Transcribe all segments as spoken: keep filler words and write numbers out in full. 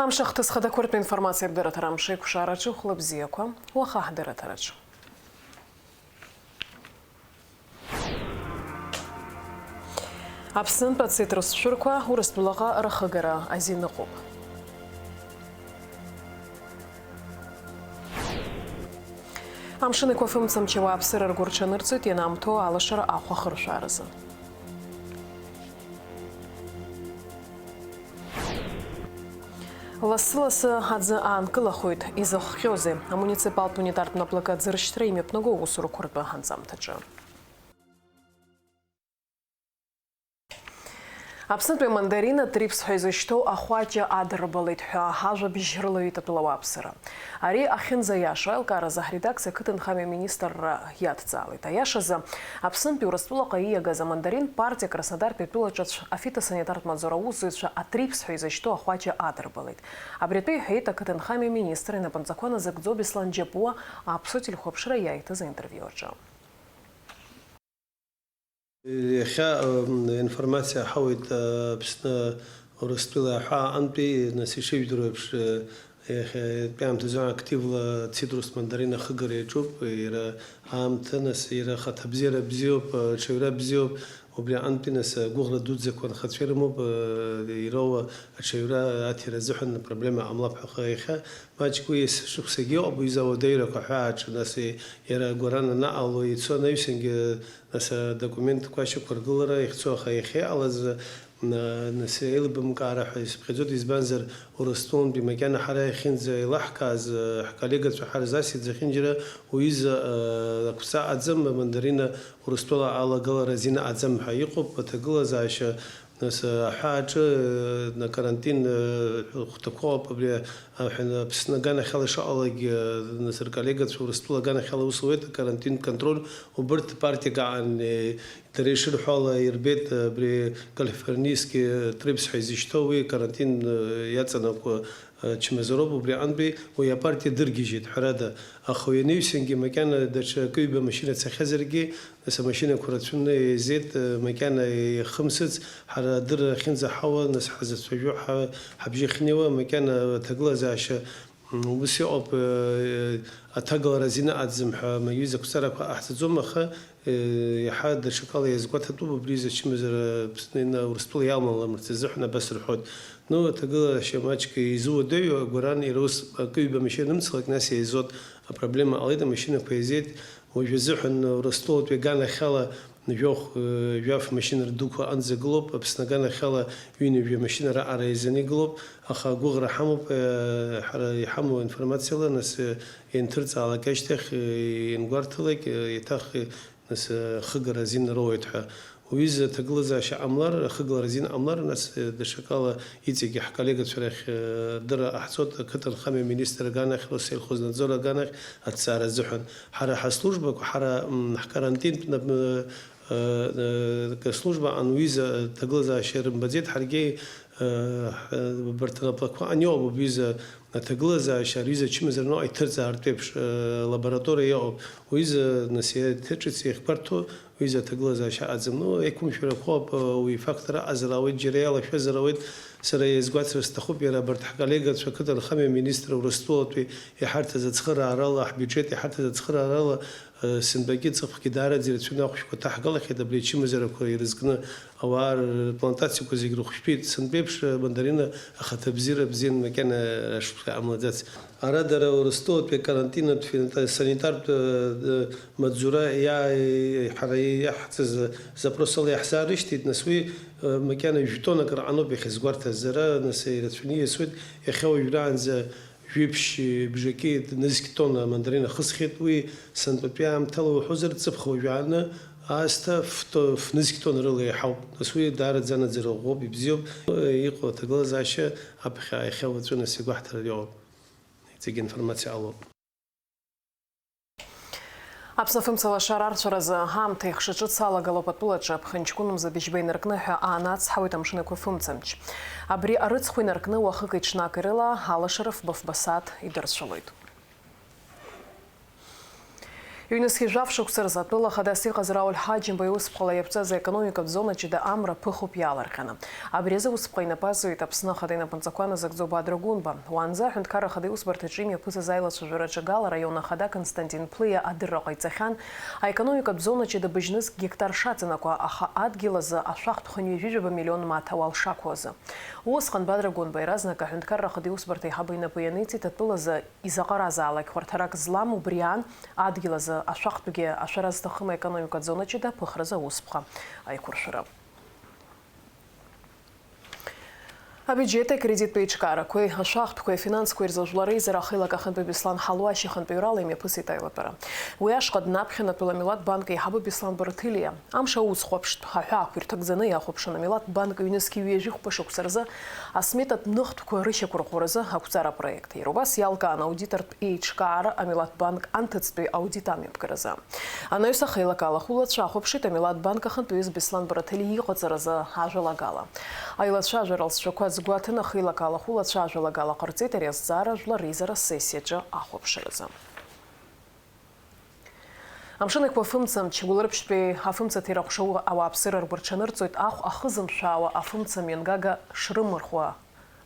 Амш ахҭыс хадақәа ртәы информациа абдырраҭара амшеиқәшараҿы хәлабзиақәа, уаха ҳдырраҭараҿы. Аԥснынтә ацитрус шәырқәа Урыстәылаҟа рхыгара азин ыҟоуп. Амшын Еиқәафымцамч ауааԥсыра ргәы рҽанырҵоит ианаамҭоу алашара ахә ахыршәааразы. Лассы-лассы аӡы аанкылахоит, изахәхьоузеи, амуниципалтә унитартә наплакы аӡыршьҭра имҩаԥнаго аусурақәа ртәы анҵамҭаҿы. Аԥснытәи амандарина трипс ҳәа изышьҭоу ахәаҷы адырбалеит ҳәа ажәабжь рылаҩит атәылауааԥсыра. Ари ахьынӡаиашоу аилкааразы ҳредакциа ақыҭанхамҩа аминистрра иадҵаалеит. Аиашазы, Аԥснынтәи Урыстәылаҟа ииагаз амандарин партиа Краснодартәи атәылаҿацә афитосанитартә маҵзура аусзуҩцәа атрипс ҳәа изышьҭоу ахәаҷы адырбалеит. Абри атәы иҳәеит ақыҭанхамҩа аминистр инапынҵақәа назыгӡо Беслан Џьапуа Аԥсуа телехәаԥшра иаиҭаз аинтервиу аҿы. Иахьа, м, информациа ҳауеит, а, Аԥсны Урыстәыла аҳәаа аҟынтәи, нас, ишыжәдыруа еиԥш, а, иахьатәи аамҭазы активла ацитрус мандарин ахыгара иаҿуп, иара аамҭа, нас, иара ахаҭабзиара бзиоуп, аҽаҩра бзиоуп, убри аҟынтәи, нас, агәыӷра дуӡӡақәа анхацәа ирымоуп, а, ироуа аҽаҩра аҭира азыҳәан апроблема ҟамлап ҳәа. Аха иахьа маҷк уи ес-, шықәсагьы иҟоуп, уи изы ауадаҩрақәа аҳәаа аҿы, нас, и-, иара агәаран анаҟало ицо анаҩсангьы, нас, адокументқәа ашьақәыргылара ихьӡо, аха иахьа иҟалаз, на-, нас, еилыбамкаара ҳәа исыԥхьаӡоит, избанзар, Урыстәылантәи макьана ҳара иахьынӡа еилаҳкааз, ҳколлегацәа ҳарзасит зехьынџьара уи изы, ақәҵа аӡам, амандарина Урыстәыла алагалара азин аӡам ҳәа иҟоуп, аҭагылазаашьа Нас, аҳәааҿы, на карантин, хәҭақәа ыҟоуп, абри, аҳәан, Аԥсны аганахьала ишыҟалогь, нас, рколлегацәа Урыстәыла аганахьала аус ауеит, акарантин контроль, убырҭ партиак аан, дара ишырҳәо ала ирбеит, абри Калифорнийский трипс ҳәа изышьҭоу, уи карантин иаҵанакуа чмазароуп, убри аҟынтәи уи апартиа дыргьежьит, ҳәарада, аха уи анаҩсангьы макьана даҽа акы-ҩба машьына цахьазаргьы, Нас амашьынақәа рацәаны еизеит, макьана ихымсыц, ҳара адырра ахьынӡаҳауа, нас ҳазацәажәо, ҳа-, ҳабжьы ахьнеиуа, макьана аҭагылазаашьа, м, ус иҟоуп, э, аҭагалара азин аӡам ҳәа, ма-, ҩыза ақәҵарақәа ҟаҳҵаӡом, аха, э, иаҳа даҽакала иазгәаҭатәуп, убри изы ачымазара Аԥсны ина Урыстәыла иалмалмырц азыҳәан абас рҳәоит. Ну, аҭагылазаашьа маҷк изуадаҩу, агәаран иара ус акы-ҩба машьына анымцалак, нас еизот, апроблема ҟалеит, амашьынақәа еизеит, Уажә азыҳәан Урыстәылатәи аганахьала жәохә, э, жәаф машьына рдуқәа аҟынӡа гылоуп, Аԥсны аганахьала ҩынҩажәа машьына раҟара еизаны игылоуп, аха агәыӷра ҳамоуп, э, ҳара иҳамоу аинформациала, нас, э, ианҭырҵаалак ашьҭахь, э, иангәарҭалак, э, еиҭах, э, нас, э, ахыгара азин роуеит ҳәа. Уи изы аҭагылазаашьа ҟамлар, ахыгара азин ҟамлар, нас, э, даҽакала иҵегьы ҳколлегацәа рахь, э, адырра ҟаҳҵоит, ақыҭанхамҩа аминистр аганахь, Россельхознадзор аганахь аҭҵаара азыҳәан. Ҳара ҳаслужбақәа, ҳара, м, ҳкарантинтә нап-, э, э, служба ануиза ҭагылазаашьа рымбаӡеит, ҳаргьы, э, ҳ-, убарҭ наплакқәа аниоуп, убҩыза аҭагылазаашьа, арҩыза ачымазара ноҟа иҭырҵаартә еиԥш, э, лабораториа иҟоуп. Уиза, нас, иа-, ҭыҿыц иахьгәарҭо, уиза аҭагылазаашьа аӡам. Ну, еиқәымшәарақәоуп, э, уи фактор аҟазар ауеит, џьара иалашәазар ауеит. Сара иазгәаҭар сҭахуп, иара абарҭ ҳколлегацәа ақыҭанхамҩа аминистр Урыстәылатәи иҳарҭаз ацхыраарала, ҳбиуџьет иҳарҭаз ацхыраарала, Сынтәагьы ҵыԥхгьы даараӡа ирацәаны ахәшәқәа ҭаҳгалахьеит, абри ачымазарақәа ирызкны ауаа рплантациақәа зегь рыхәшәтәит. Сынтәеиԥш, мандарина ахаҭа бзиара бзиан макьана ашықәсқәа ҟамлаӡац. Ара дара Урыстәылатәи акарантинтә финанта-, санитартә, э, маҵзура иа-, ҳара иаҳҵаз запрос ала иаҳзаарышьҭит, нас уи, э, макьана жәтонак рҟаноуп иахьазгәарҭаз. Ара, нас, ирацәаны ииасуеит, иахьа уажәраанӡа Жәиԥшь бжаки нызқь тонна амандарин ахысхьеит, уи сынтәатәи аамҭала уҳәозар, ҵыԥх уажәааны аасҭа ф-, то-, ф-, нызқь тонна рыла иаҳауп. Нас уи даараӡа анаӡара ӷәӷәоуп, ибзиоуп. Иҟоу аҭагылазаашьа аԥхьа иахьа уаҵәы нас игәаҳҭар иоуп. Зегь информациа алоуп. Аԥсны афымца лашара арцәаразы аамҭа ихшаҿыц алагалоуп атәылаҿы, аԥхынҷкәын мза быжьба инаркны ҳәа аанацҳауеит амшын еиқәафымцамч. Абри арыцхә инаркны уахыки-ҽнаки рыла алашара фба-фба сааҭ идырцәылоит. Ҩнызқьи жәаф шықәса рзы атәыла хадас иҟаз Рауль Ҳаџьымба иусԥҟала иаԥҵаз аекономикатә зона ҷыда Амра ԥыхоуп иаалырҟьаны. Абри азы аусԥҟа инапы азуеит Аԥсны Ахада инапынҵақәа назыгӡо Бадра Гәынба. Уаанӡа аҳәынҭқарра ахада иусбарҭаҿы имҩаԥысыз аилацәажәара аҿы Гала араион ахада Константин Ԥлиа адырра ҟаиҵахьан, аекономикатә зона ҷыда быжьнызқь гектар шаҵанакуа, аха адгьыл азы ашәахтә хынҩажәижәаба миллион маҭ ауал шақәу азы. Усҟан Бадра Гәынба иаразнак аҳәынҭқарра ахада иусбарҭа аиҳабы инапы ианиҵеит атәылазы изаҟаразаалак хәарҭарак злам, убри аан, адгьыл азы ашәахтәгьы ашәара зҭахым аекономикатә зона ҷыда аԥыхразы аусԥҟа аиқәыршәара. Абиуџьети акредиттә еиҿкаарақәеи ашәахтәқәеи афинансқәеи рзы жәлар реизара ахеилак ахантәаҩ Беслан Ҳалуашь ихантәаҩрала имҩаԥысит аилатәара. Уи ашҟа днаԥхьан атәыла Амилаҭ банк аиҳабы Беслан Бараҭелиа. Амш аусхәаԥштә аҳәаақәа ирҭагӡаны иахәаԥшын Амилаҭ банк ҩнызқьи ҩажәи хәба шықәса рзы асметатә ныхтәқәа рышьақәырӷәӷәаразы ақәҵара апроект. Иара убас иалкаан аудитортә еиҿкаара Амилаҭ банк анҭыҵтәи аудит амҩаԥгаразы. Анаҩс ахеилак алахәыла цәахәаԥшит Амилаҭ банк ахантәаҩыс Беслан Бараҭелиа иҟаҵаразы ажәалагала. Аилацәажәара алҵшәақәа азгәаҭаны ахеилак алахәыла цәажәалагала ҟарҵеит ари азҵаара жәлар реизара сессиаҿы ахәаԥшразы. Амшын Еиқәа афымцамч, Гәылрыԥшьтәи афымцаҭира аҟәша ауааԥсыра ргәырҽанырҵоит ахә ахызымшәаауа афымца мҩангага шрымырхуа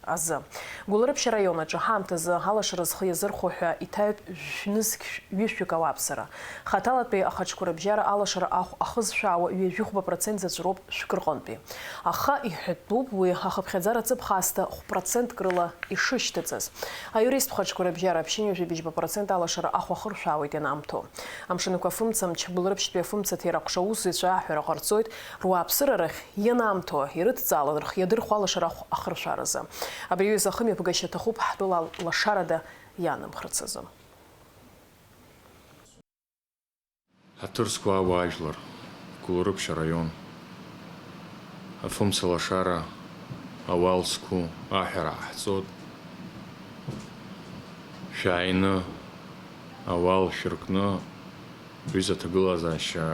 азы. Гәылрыԥшь араион аҿы ҳаамҭазы алашара зхы иазырхәо ҳәа иҭаҩуп жәнызқь ҩышәҩык ауааԥсыра. Хаҭалатәи ахаҿқәа рыбжьара алашара ахә ахызшәаауа ҩажәихәба процент заҵәроуп шәкы рҟынтәи. Аха иҳәатәуп уи ахыԥхьаӡара ҵыԥх аасҭа хә процентк рыла ишышьҭыҵыз. Аиуристтә хаҿқәа рыбжьара ԥшьынҩажәи быжьба процент алашара ахә ахыршәаауеит ианаамҭоу. Амшын Еиқәа афымцамч, Гәылрыԥшьтәи афымцаҭира аҟәша аусзуҩцәа аҳәара ҟарҵоит, руааԥсыра рахь ианаамҭоу ирыдҵаалан рхы иадырхәо алашара ахә ахыршәаразы. Абри аҩыза ахымҩаԥгашьа аҭахуп ҳтәыла лашарада иаанымхарц азы. Аҭыр зқәу ауаажәлар, Гәылрыԥшь араион, афымца лашара ауал зқәу аҳәара ҟаҳҵоит. Шәааины, ауал шәыркны, ҩыза аҭагылазаашьа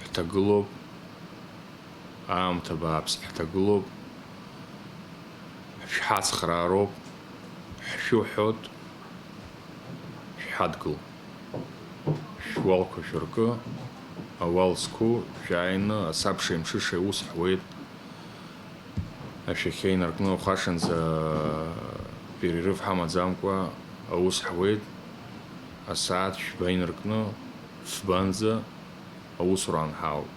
ҳҭагылоуп. Аамҭа бааԥс ҳҭагылоуп, шәҳацхраароуп, ҳшәыҳәоит, шәҳадгыл. Шәуалқәа шәыркы, ауал зқәу шәааины, асабшеи амҽышеи аус ҳуеит. Ашәахьа инаркны ахәашанӡа перерыв ҳамаӡамкәа аус ҳуеит. Асааҭ жәба инаркны фбанӡа аусура анҳауп.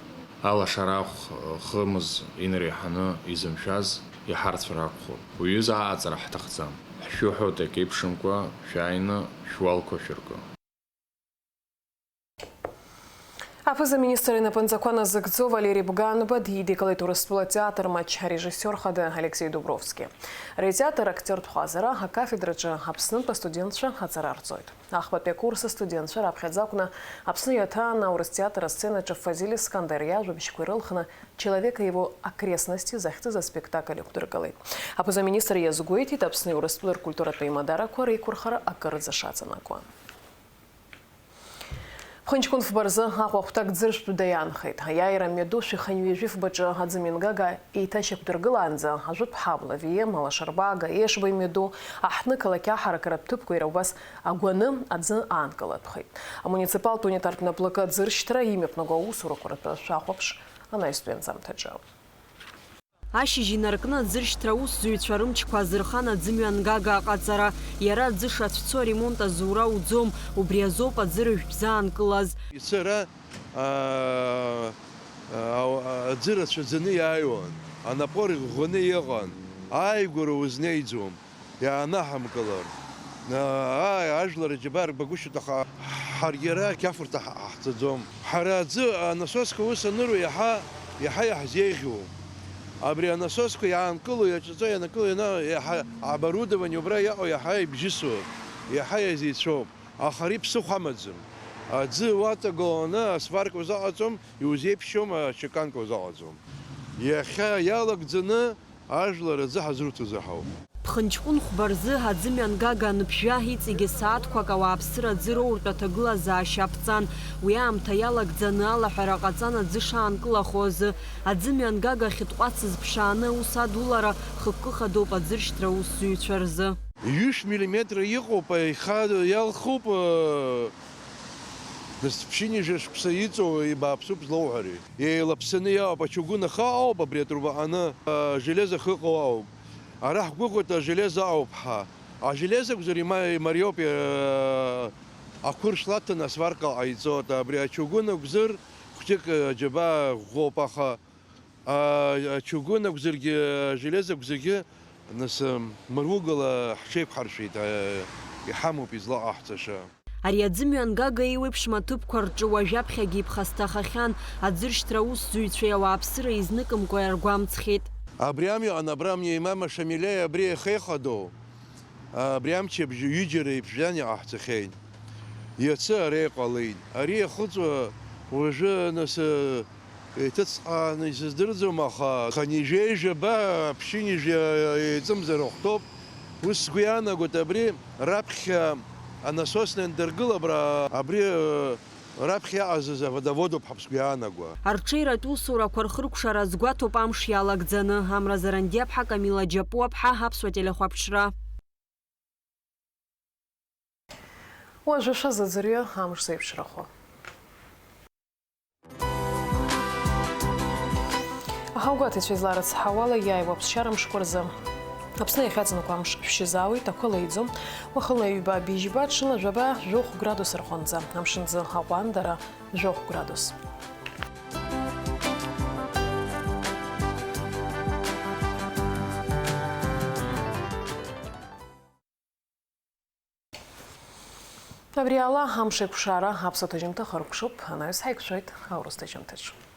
Алашара ахә хымз инареиҳаны изымшәаз иҳарцәар акәхоит. Уаҩы зааҵара ҳҭахӡам. Ҳшәыҳәоит акеиԥшымкәа шәааины шәуалқәа шәыркы. Аԥыза-министр инапынҵақәа назыгӡо Валери Бганба дидикылеит Урыстәыла театр маҷ арежиссиор хада Алексеи Дубровски. Ари атеатр актиортә ҟазара акафедраҿы Аԥснынтә астудентцәа аҵара рҵоит. Ахԥатәи акурс астудентцәа раԥхьаӡа акәны Аԥсны иаҭааны аурыс театр асценаҿы Фазиль Искандер иажәабжьқәа ирылхны Человек и его окрестности захьӡыз аспектакль ықәдыргылеит. Аԥыза-министр иазгәеиҭеит, Аԥсни Урыстәылеи ркультуратә еимадарақәа реиқәырхара акырӡа шаҵанакуа. Ԥхынҷкәын фба рзы Аҟәа ахәҭак ӡыршәтә даиаанхеит. Аиааира мҩаду шәи хынҩажәи фбаҿы аӡымҩангага еиҭашьақәдыргылаанӡа ажәытә ҳабла, В М, Алашарба, Гаешба имҩаду, аҳҭны-қалақь аҳаракыратә ҭыԥқәа иара убас агәаны аӡы аанкылатәхеит. Амуниципалтә унитартә наплакы аӡыршьҭра имҩаԥнаго аусурақәа ртәы шәахәаԥш анаҩстәи анҵамҭаҿы. Ашьыжь инаркны аӡыршьҭра аусзуҩцәа рымчқәа азырхан аӡымҩангага аҟаҵара, иара аӡы шацәцо аремонт азура уӡом, убри азоуп аӡы рыжәтә заанкылаз. Ицара, аа, аа, аӡы рацәаӡаны иааиуан, анапор ӷәӷәаны иҟан, ааигәара узнеиӡом. Иаанаҳамкылар, аа, ажәлар аџьабаа рбагәышьоит, аха ҳаргьы ара ақьафурҭа ҳ-, ҳаҳҭаӡом. Ҳара аӡы анасосқәа ус аныру иаҳа, иаҳа иаҳзеиӷьу. Абри анасосқәа иаанкыло, иаҿаҵо, ианакыло, иана-, иаҳа оборудование убра иаҟоу иаҳа ибжьысуп, иаҳа иазеицәоуп. Аха ари ԥсыхәа амаӡам. Аӡы уаҵагыланы асварка узаҟаҵом, иузеиԥшьом, ачаканка узаҟаҵом. Иахьа иалагӡаны ажәлар аӡы ҳазрыҭозар ҳауп. Ԥхынҷкәын хәба рзы аӡымҩангага анԥжәа иҵегь сааҭқәак ауааԥсыра аӡы роуртә аҭагылазаашьа аԥҵан. Уи аамҭа иалагӡаны алаҳәара ҟаҵан аӡы шаанкылахо азы. Аӡымҩангага ахьытҟәац зԥшааны аус адулара хықәкы хадоуп аӡыршьҭра аусзуҩцәа рзы. Ҩышә миллиметр иҟоуп, аиха иалхуп, э, Нас ԥшьынҩажәа шықәса иҵоу ибааԥсуп злоуҳәари? Еилаԥсаны иаауп, ачугун ахы ауп абри атруба ҟаны, а, железо ахы ыҟоу ауп. Ара ҳгәыӷуеит, ажелезо ауп ҳа. Ажелезо акәзар има-, имариоуп, а, ақәыршә лаҭаны асварка ҟаиҵоит. Абри ачугун акәзар хәҷык, а, џьабаа ӷәӷәоуп, аха А, ачугун акәзаргьы, ажелез акәзаргьы, нас, мыругала ҳҽеиқәҳаршәеит, а, иҳамоуп излаҟаҳҵаша. Ари аӡымҩа ангага еиуеиԥшым аҭыԥқәа рҿы уажәаԥхьагьы иԥхасҭахахьан, аӡыршьҭра аусзуҩцәеи ауааԥсыреи изныкымкәа иаргәамҵхьеит. Абри амҩаҟны Абрам Неимама Шамилеи абри ихеихадоу, Абри амчыбжь ҩыџьара иԥжәан иҟаҳҵахьеит. Иацы ара иҟалеит. Ари иахыҵуа уажәы, нас, еиҭыҵҟааны исыздырӡом, аха хынҩажәеи жәаба, ԥшьынҩажәа еиҵымзар ахәҭоуп. Ус сгәы иаанагоит, абри раԥхьа анасосна иандыргыл, абра, абри, Раԥхьа иаҟаз заводоуп ҳәа сгәы иаанагоа. Арҽеиратә усурақәа рхыркәшара азгәаҭоуп амш иалагӡаны. Амра Зарандиаԥҳа, Камила Џьапуаԥҳа, Аԥсуа телехәаԥшра. Уажәы шәазыӡырҩы амш зеиԥшрахо. Аха угәаҭеицәа изларыцҳауала, иааиуа аԥсшьара мшқәа рзы Аԥсны иахьаҵанакуа амш шәшьызаауеит, ақәа леиӡом, уахынла ҩба бжьба, ҽынла жәаба жәохә градус рҟынӡа, амшынӡы аҟәандара жәохә градус. Абри ала амш еиқәшара аԥсуа ҭыжьымҭа хыркәшоуп, анаҩс ҳаиқәшәоит аурыс ҭыжьымҭаҿ.